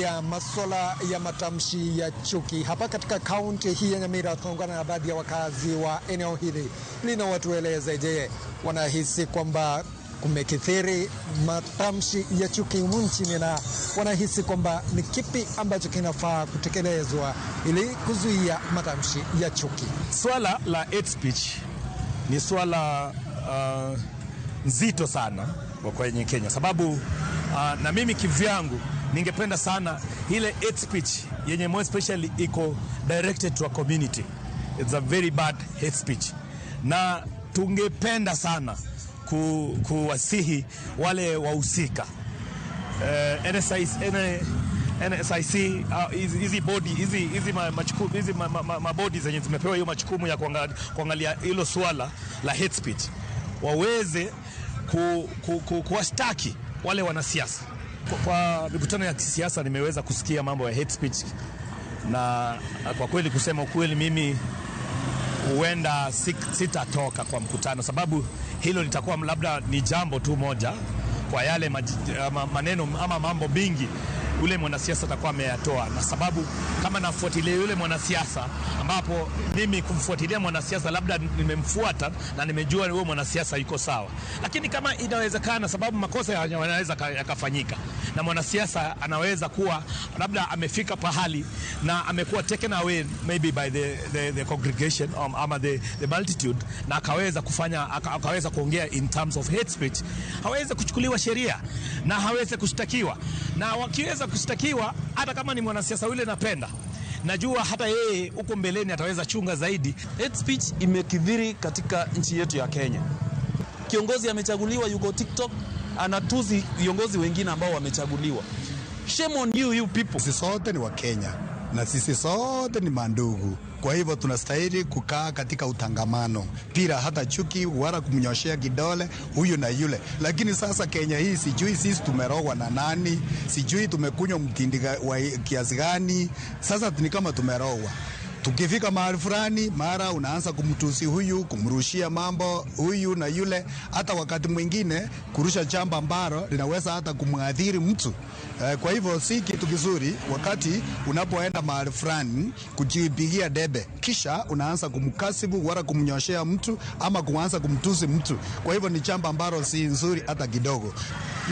Ya masuala ya matamshi ya chuki hapa katika kaunti hii ya Nyamira, tunaungana na baadhi ya wakazi wa eneo hili linawatueleze, je, wanahisi kwamba kumekithiri matamshi ya chuki humu nchini na wanahisi kwamba ni kipi ambacho kinafaa kutekelezwa ili kuzuia matamshi ya chuki? Swala la hate speech ni swala nzito sana kwa kwenye Kenya, sababu na mimi kivyangu ningependa sana ile hate speech yenye more especially iko directed to a community, it's a very bad hate speech, na tungependa sana kuwasihi wale wahusika, NSIC, NSIC, hizi body hizi hizi mabodi zenye zimepewa hiyo majukumu ya kuangalia hilo swala la hate speech waweze kuwashtaki wale wanasiasa. Kwa mikutano ya kisiasa nimeweza kusikia mambo ya hate speech, na kwa kweli, kusema ukweli, mimi huenda sitatoka kwa mkutano, sababu hilo litakuwa labda ni jambo tu moja kwa yale maneno ama mambo mingi yule mwanasiasa atakuwa ameyatoa, na sababu kama nafuatilia yule mwanasiasa, ambapo mimi kumfuatilia mwanasiasa labda nimemfuata na nimejua huyo mwanasiasa yuko sawa, lakini kama inawezekana, sababu makosa yanaweza yakafanyika na mwanasiasa anaweza kuwa labda amefika pahali na amekuwa taken away maybe by the congregation ama the multitude na akaweza kufanya akaweza kuongea in terms of hate speech, hawezi kuchukuliwa sheria na hawezi kushtakiwa, na wakiweza kushtakiwa, hata kama ni mwanasiasa yule napenda, najua hata yeye huko mbeleni ataweza chunga zaidi. Hate speech imekithiri katika nchi yetu ya Kenya. Kiongozi amechaguliwa, yuko TikTok anatusi viongozi wengine ambao wamechaguliwa. Shame on you, you people. Sisi sote ni Wakenya na sisi sote ni mandugu. Kwa hivyo tunastahili kukaa katika utangamano bila hata chuki wala kumnyoshea kidole huyu na yule. Lakini sasa Kenya hii, sijui sisi tumerogwa na nani, sijui tumekunywa mtindi wa kiasi gani. Sasa ni kama tumerogwa. Tukifika mahali fulani, mara unaanza kumtusi huyu, kumrushia mambo huyu na yule, hata wakati mwingine kurusha jambo ambalo linaweza hata kumwathiri mtu. Kwa hivyo si kitu kizuri wakati unapoenda mahali fulani kujipigia debe, kisha unaanza kumkasibu wala kumnyoshea mtu ama kuanza kumtusi mtu. Kwa hivyo ni jambo ambalo si nzuri hata kidogo.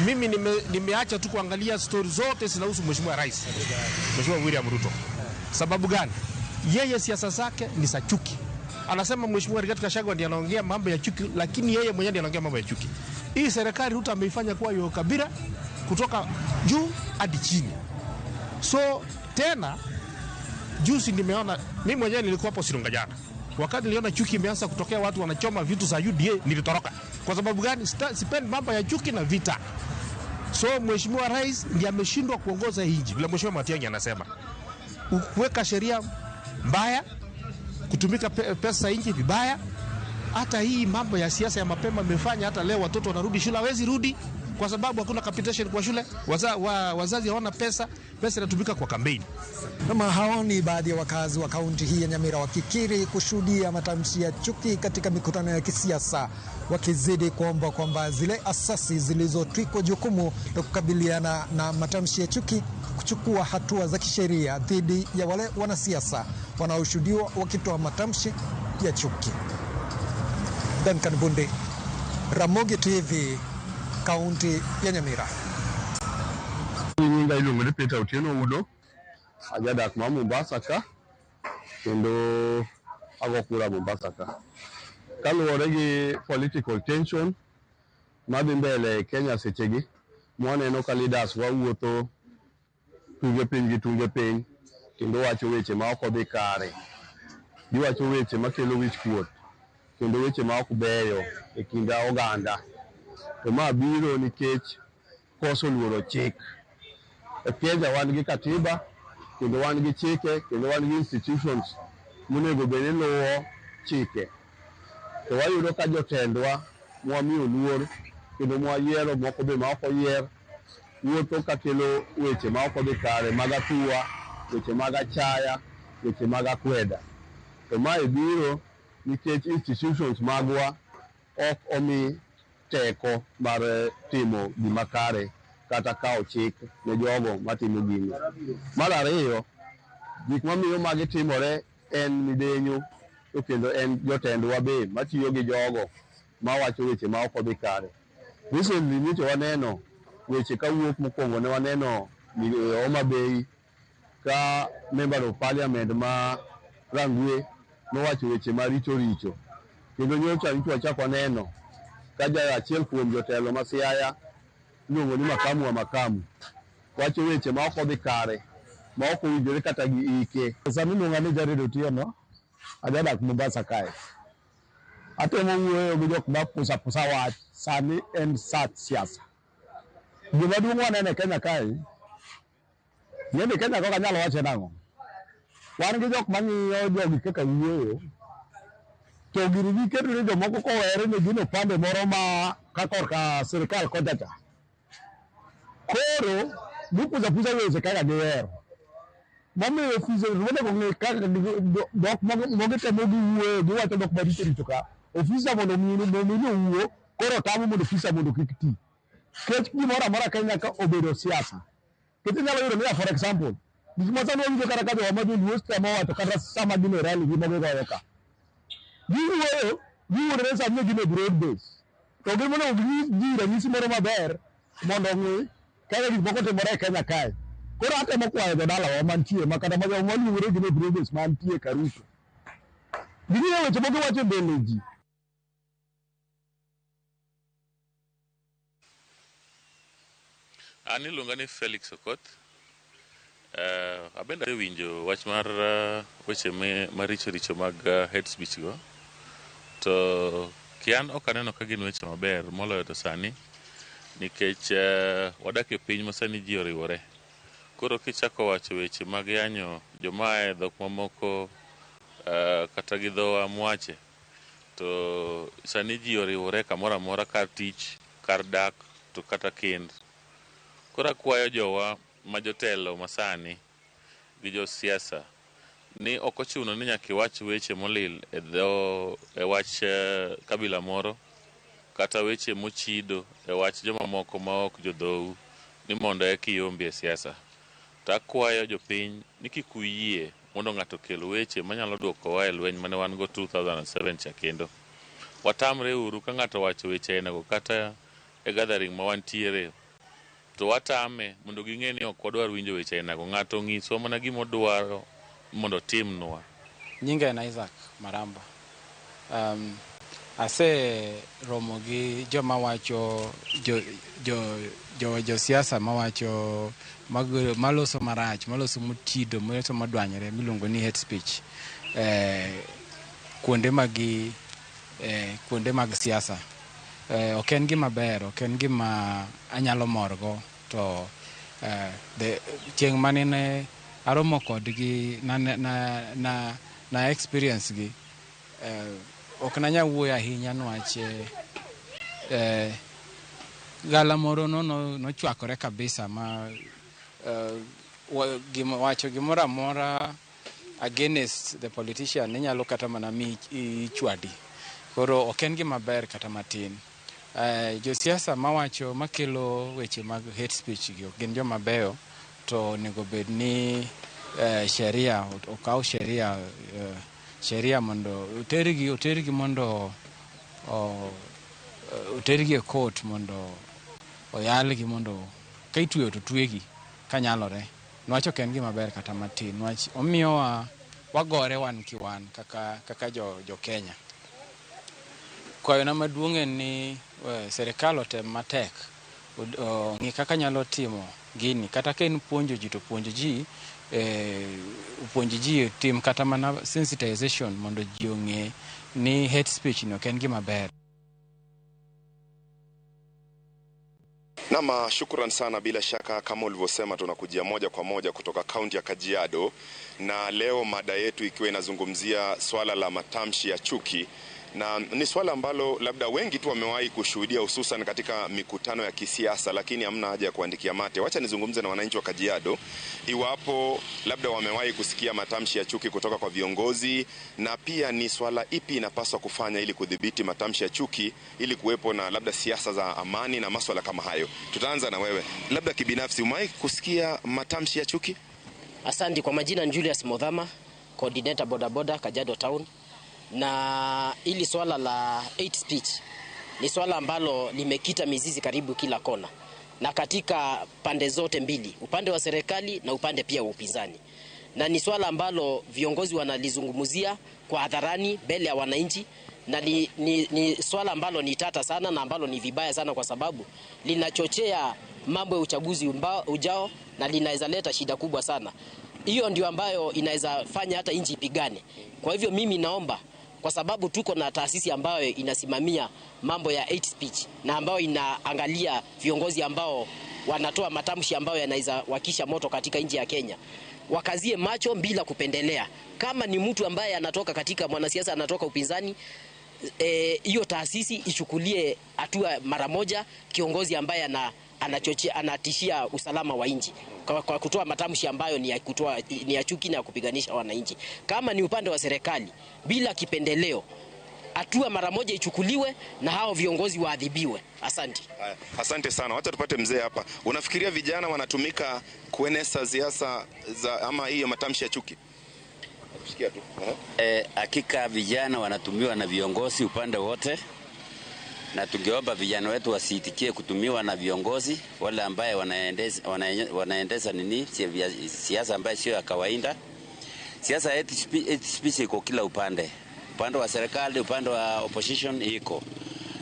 Mimi nimeacha tu kuangalia stori zote zinahusu Mheshimiwa Rais, Mheshimiwa William Ruto. Sababu gani? Yeye siasa zake ni za chuki. Anasema Mheshimiwa Rigathi Gachagua ndiye anaongea mambo ya chuki, lakini yeye mwenyewe ndiye anaongea mambo ya chuki. Hii serikali Ruto ameifanya kuwa ya ukabila kutoka juu hadi chini. So tena juzi nimeona, mimi mwenyewe nilikuwa hapo Sirunga jana. Wakati niliona chuki imeanza kutokea, watu wanachoma vitu za UDA, nilitoroka. Kwa sababu gani? Sipendi mambo ya chuki na vita. So Mheshimiwa Rais ndiye ameshindwa kuongoza hii nchi. Vile Mheshimiwa Matiang'i anasema, kuweka sheria mbaya, kutumika pesa nchi vibaya. Hata hii mambo ya siasa ya mapema imefanya hata leo watoto wanarudi shule, hawezi rudi kwa sababu hakuna capitation kwa shule. Wazazi hawana pesa, pesa inatumika kwa kampeni. Kama hao ni baadhi ya wakazi wa kaunti hii ya Nyamira wakikiri kushuhudia matamshi ya chuki katika mikutano ya kisiasa, wakizidi kuomba kwamba zile asasi zilizotwikwa jukumu la kukabiliana na matamshi ya chuki kuchukua hatua za kisheria dhidi ya wale wanasiasa wanaoshuhudiwa wakitoa matamshi ya chuki. Duncan Bunde, Ramogi TV, kaunti ya Nyamira. Nyinga iluongo ni Peter Otieno Udo, ajadak ma Mombasa ka, kendo ago kura Mombasa ka. Kaluwore gi political tension madhi mbele e Kenya sechegi, mwaneno ka leaders wa wuotho tunge piny gi tunge piny, kendo wacho weche ma ok odhi kare. Giwacho weche makelo wich kuot, kendo weche ma ok beyo e kind oganda. To ma biro nikech koso luoro chik. E Kenya wan gi katiba, kendo wan gi chike, kendo wan gi institutions monego bed ni luwo chike. To wayudo ka jotendwa mwamiyo luor kendo mwayiero, moko be ma ok oyier, wuotho kakelo weche ma ok odhi kare mag athuwa, weche mag achaya, weche mag akweda. To mae biro nikech institutions magwa ok omi teko mar timo gima kare. kata kawo chik ne jogo matimo gino. Mar ariyo, gik mamiyo magi timore en midenyo to kendo en jotendwa be matiyo gi jogo mawacho weche ma ok odhi kare. Recently nyocha waneno weche kawuok mokwongo ne waneno Homa Bay ka member of parliament ma Rangwe nowacho weche maricho richo. Kendo nyocha wachak waneno ka ja achiel kuom jotelo ma Siaya iluongo ni Makamu wa Makamu wacho weche ma ok odhi kare ma ok owinjore kata gi ike. Sani iluonga ni Jared Otieno, ajadak Mombasa kae. Atemo wuoyo gi jok ma pusa pusa wach, sani en sa siasa. Gima duong' waneno e Kenya kae, ing'eni Kenya kok anyal wache nang'o? Wan gi jok mang'iyo jogi kaka wuoyo, to gini giketo ni jomoko kowere ni gin upande moro ma ka korka sirikal kocha cha. Koro gipusa pusa weche kaka gihero. Momiyo ofise monego ng'i kaka dhok mogitemo giwuoyo giwacho dhok maricho richo ka. Ofisa mondo mi owuo, koro tamo mondo ofisa mondo kik ti. Nikech gimoro amora Kenya ka obedo siasa. Nikech inyalo yudo niya for example, gik ma sani wawinjo kata ka jowa ma joluo temo wacho kata sama gin e rally gi magigoyo ka. Giwuoyo, giwuondore sani ni gin e broad base. To gin monego ginyis ji ranyisi moro maber mondo ong'i kaka gik moko timore e Kenya kae. Koro atemo kwayo jodalawa mantie ma kata ma maluongore gin e broad base mantie Karuto. Ging'iyo weche moko giwacho e mbele ji. An iluonga ni Felix Okoth. Abende awinjo wach mar weche maricho richo mag hate speech go. To kian ok aneno ka gin weche maber moloyo to sani nikech wadak e piny ma sani ji oriwore. Koro kichako wacho weche mag yanyo joma ae e dhok mamoko kata gi dhowa mwache, to sani ji oriwore kamoro amora kar tich, kar dak to kata kend. Koro akwayo jowa ma jotelo masani gi josiasa ni ok ochuno ni nyaka iwach weche molil e dho e wach kabila moro kata weche mochido e wach jomamoko ma ok jodhou ni mondo eka iyombi e siasa. To akwayo jopiny ni kik uyie mondo ng'ato okel weche manyalo duokowa e lweny mane wan go 2007 cha kendo. Watamre uru ka ng'ato owacho weche ainago kata e gathering ma wantiere to watame mondo ging'e ni ok wadwar winjo weche ainago. Ng'ato onyiswa mana gima odwaro mondo otimnwa. Nyinga en Isaac Maramba. Ase romo gi joma wacho josiasa mawacho maloso marach, maloso mochido, maloso modwanyore miluongo ni hate speech kuonde mag kuonde mag siasa. Ok en gima ber, ok en gima anyalo morgo to chieng' manene aromo kodgi na experience gi ok nanya wuoyo ahinya niwach gala moro nochwakore kabisa ma wacho gimoro amora against the politician inyalo kata mana mi ichwadi. Koro ok en gima ber kata matin. Josiasa mawacho makelo weche mag hate speech gi ok gin joma beyo to onego bed ni sheria okaw sheria sheria mondo otergi mondo otergi e court mondo oyalgi mondo ka itweyo to twegi kanyalore. Niwach ok en gima ber kata matin niwach omiyowa wagore wan ki wan kaka jo Kenya. Kwayona maduong' en ni sirikal otem matek ong'i kaka nyalo timo gini kata ka en puonjo ji to puonj ji tim kata mana sensitization mondo ji ong'e ni hate speech ni ok en gima ber. Nama, shukran sana. Bila shaka kama ulivyosema, tunakujia moja kwa moja kutoka kaunti ya Kajiado, na leo mada yetu ikiwa inazungumzia swala la matamshi ya chuki Na ni swala ambalo labda wengi tu wamewahi kushuhudia, hususan katika mikutano ya kisiasa, lakini hamna haja ya kuandikia mate. Wacha nizungumze na wananchi wa Kajiado iwapo labda wamewahi kusikia matamshi ya chuki kutoka kwa viongozi, na pia ni swala ipi inapaswa kufanya ili kudhibiti matamshi ya chuki, ili kuwepo na labda siasa za amani na maswala kama hayo. Tutaanza na wewe, labda kibinafsi, umewahi kusikia matamshi ya chuki? Asante. Kwa majina ni Julius Modhama, coordinator bodaboda Kajiado Town. Na hili swala la hate speech ni swala ambalo limekita mizizi karibu kila kona na katika pande zote mbili, upande wa serikali na upande pia wa upinzani, na ni swala ambalo viongozi wanalizungumzia kwa hadharani mbele ya wananchi, na ni swala ambalo ni tata sana na ambalo ni vibaya sana, kwa sababu linachochea mambo ya uchaguzi ujao na linaweza leta shida kubwa sana. Hiyo ndio ambayo inaweza fanya hata nchi ipigane. Kwa hivyo mimi naomba, kwa sababu tuko na taasisi ambayo inasimamia mambo ya hate speech na ambayo inaangalia viongozi ambao wanatoa matamshi ambayo yanaweza wakisha moto katika nchi ya Kenya, wakazie macho bila kupendelea. Kama ni mtu ambaye anatoka katika mwanasiasa anatoka upinzani, hiyo taasisi ichukulie hatua mara moja kiongozi ambaye anachochea, anatishia usalama wa nchi kwa kutoa matamshi ambayo ni ya chuki na ya kupiganisha wananchi. Kama ni upande wa serikali, bila kipendeleo, hatua mara moja ichukuliwe na hao viongozi waadhibiwe. Asante. Asante sana. Wacha tupate mzee hapa. Unafikiria vijana wanatumika kueneza siasa za ama hiyo matamshi ya chuki? Nakusikia tu. Hakika vijana wanatumiwa na viongozi upande wote, na tungeomba vijana wetu wasiitikie kutumiwa na viongozi wale ambaye wanaendeza nini siasa ambaye sio ya kawaida. Siasa ya hate speech iko kila upande, upande wa serikali, upande wa opposition iko,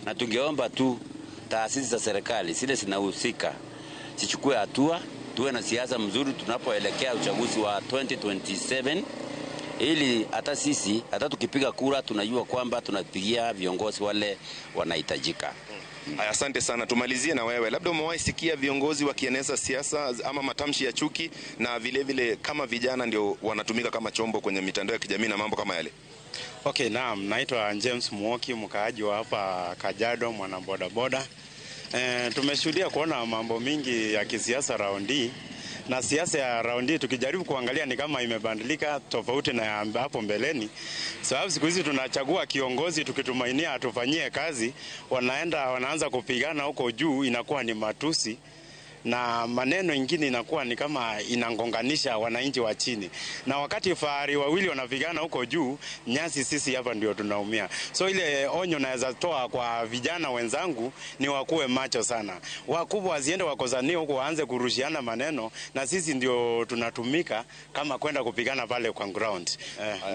na tungeomba tu taasisi za serikali zile zinahusika zichukue hatua, tuwe na siasa mzuri tunapoelekea uchaguzi wa 2027, ili hata sisi hata tukipiga kura tunajua kwamba tunapigia viongozi wale wanahitajika. Haya, asante sana. Tumalizie na wewe, labda umewahi sikia viongozi wakieneza siasa ama matamshi ya chuki, na vile vile kama vijana ndio wanatumika kama chombo kwenye mitandao ya kijamii na mambo kama yale? Okay, naam, naitwa James Muoki, mkaaji wa hapa Kajiado, mwana bodaboda. Tumeshuhudia kuona mambo mingi ya kisiasa raundi, na siasa ya raundi tukijaribu kuangalia ni kama imebadilika tofauti na hapo mbeleni, sababu siku hizi tunachagua kiongozi tukitumainia atufanyie kazi, wanaenda wanaanza kupigana huko juu, inakuwa ni matusi na maneno ingine inakuwa ni kama inangonganisha wananchi wa chini, na wakati fahari wawili wanapigana huko juu, nyasi sisi hapa ndio tunaumia. So ile onyo naweza toa kwa vijana wenzangu ni wakuwe macho sana, wakubwa wasiende wakozanie huko waanze kurushiana maneno, na sisi ndio tunatumika kama kwenda kupigana pale kwa ground.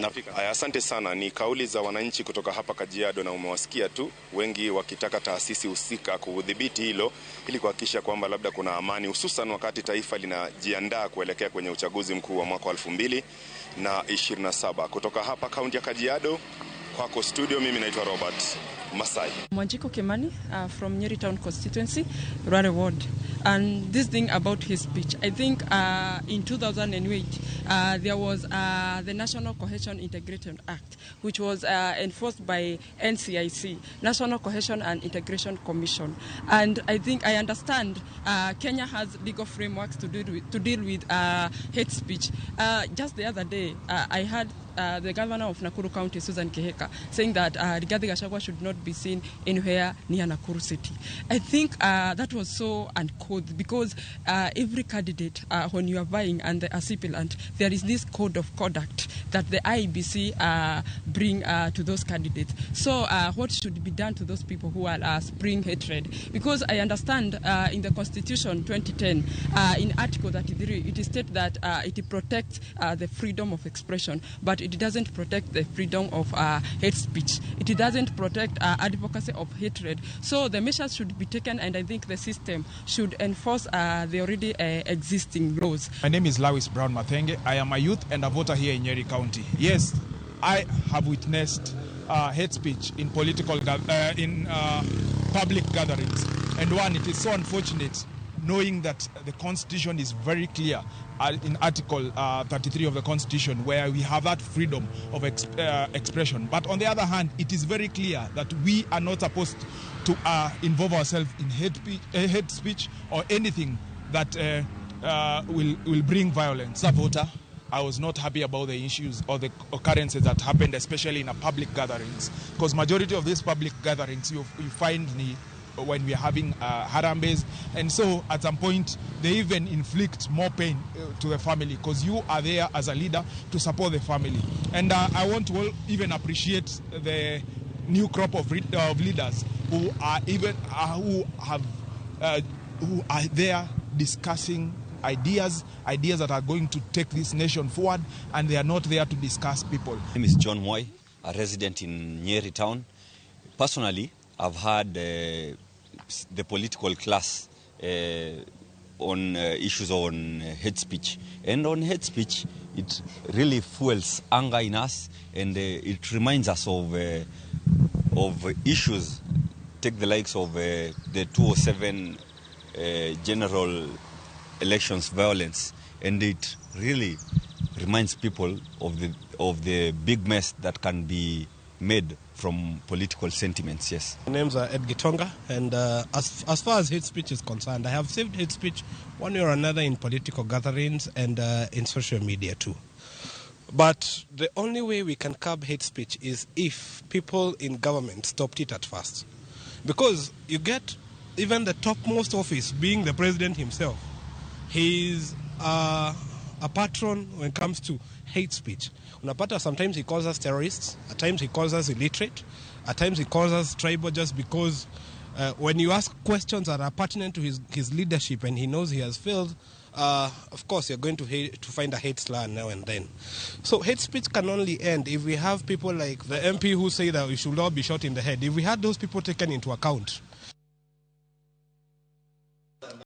Nafika. Asante sana. Ni kauli za wananchi kutoka hapa Kajiado, na umewasikia tu wengi wakitaka taasisi husika kudhibiti hilo ili kuhakikisha kwamba labda kuna amani, hususan wakati taifa linajiandaa kuelekea kwenye uchaguzi mkuu wa mwaka 2027. Kutoka hapa kaunti ya Kajiado, kwako studio, mimi naitwa Robert Masai. Mwanjiko Kimani from Nyeri Town constituency, Rware Ward. And this thing about his speech, I think in 2008 there was the National Cohesion Integration Act, which was enforced by NCIC, National Cohesion and Integration Commission. And I think I understand Kenya has legal frameworks to deal with hate speech. Just the other day, I had the governor of Nakuru County, Susan Kihika, saying that Rigathi Gachagua should not be seen anywhere near Nakuru City. I think that was so uncouth, because every candidate, when you are vying and the aspirant, there is this code of conduct that the IEBC bring to those candidates. So what should be done to those people who are spring hatred? Because I understand in the Constitution 2010, in Article 33, it is stated that it protects the freedom of expression, but it doesn't protect the freedom of hate speech. It doesn't protect advocacy of hatred. So the measures should be taken, and I think the system should enforce the already existing laws. My name is Lawis Brown Mathenge. I am a youth and a voter here in Nyeri County. Yes, I have witnessed hate speech in political in public gatherings. And one, it is so unfortunate. knowing that the Constitution is very clear in Article 33 of the Constitution, where we have that freedom of expression. But on the other hand, it is very clear that we are not supposed to involve ourselves in hate speech or anything that will bring violence. As a voter, I was not happy about the issues or the occurrences that happened, especially in a public gatherings, because majority of these public gatherings you find when we are having harambees, and so at some point they even inflict more pain to the family, because you are there as a leader to support the family. And I want to even appreciate the new crop of leaders who are even who are there discussing ideas that are going to take this nation forward, and they are not there to discuss people. My name is John Moy, a resident in Nyeri town. Personally, I've had the political class on issues on hate speech. And on hate speech, it really fuels anger in us, and it reminds us of issues. Take the likes of the 2007 general elections violence, and it really reminds people of the big mess that can be made from political sentiments. Yes. My name's Ed Gitonga, and as far as hate speech is concerned, I have saved hate speech one way or another in political gatherings and in social media too. But the only way we can curb hate speech is if people in government stopped it at first. Because you get even the topmost office, being the president himself, he's a patron when it comes to hate speech. Unapata, sometimes he calls us terrorists, at times he calls us illiterate, at times he calls us tribal, just because when you ask questions that are pertinent to his leadership and he knows he has failed, of course you're going to find a hate slur now and then. So hate speech can only end if we have people like the MP who say that we should all be shot in the head. If we had those people taken into account,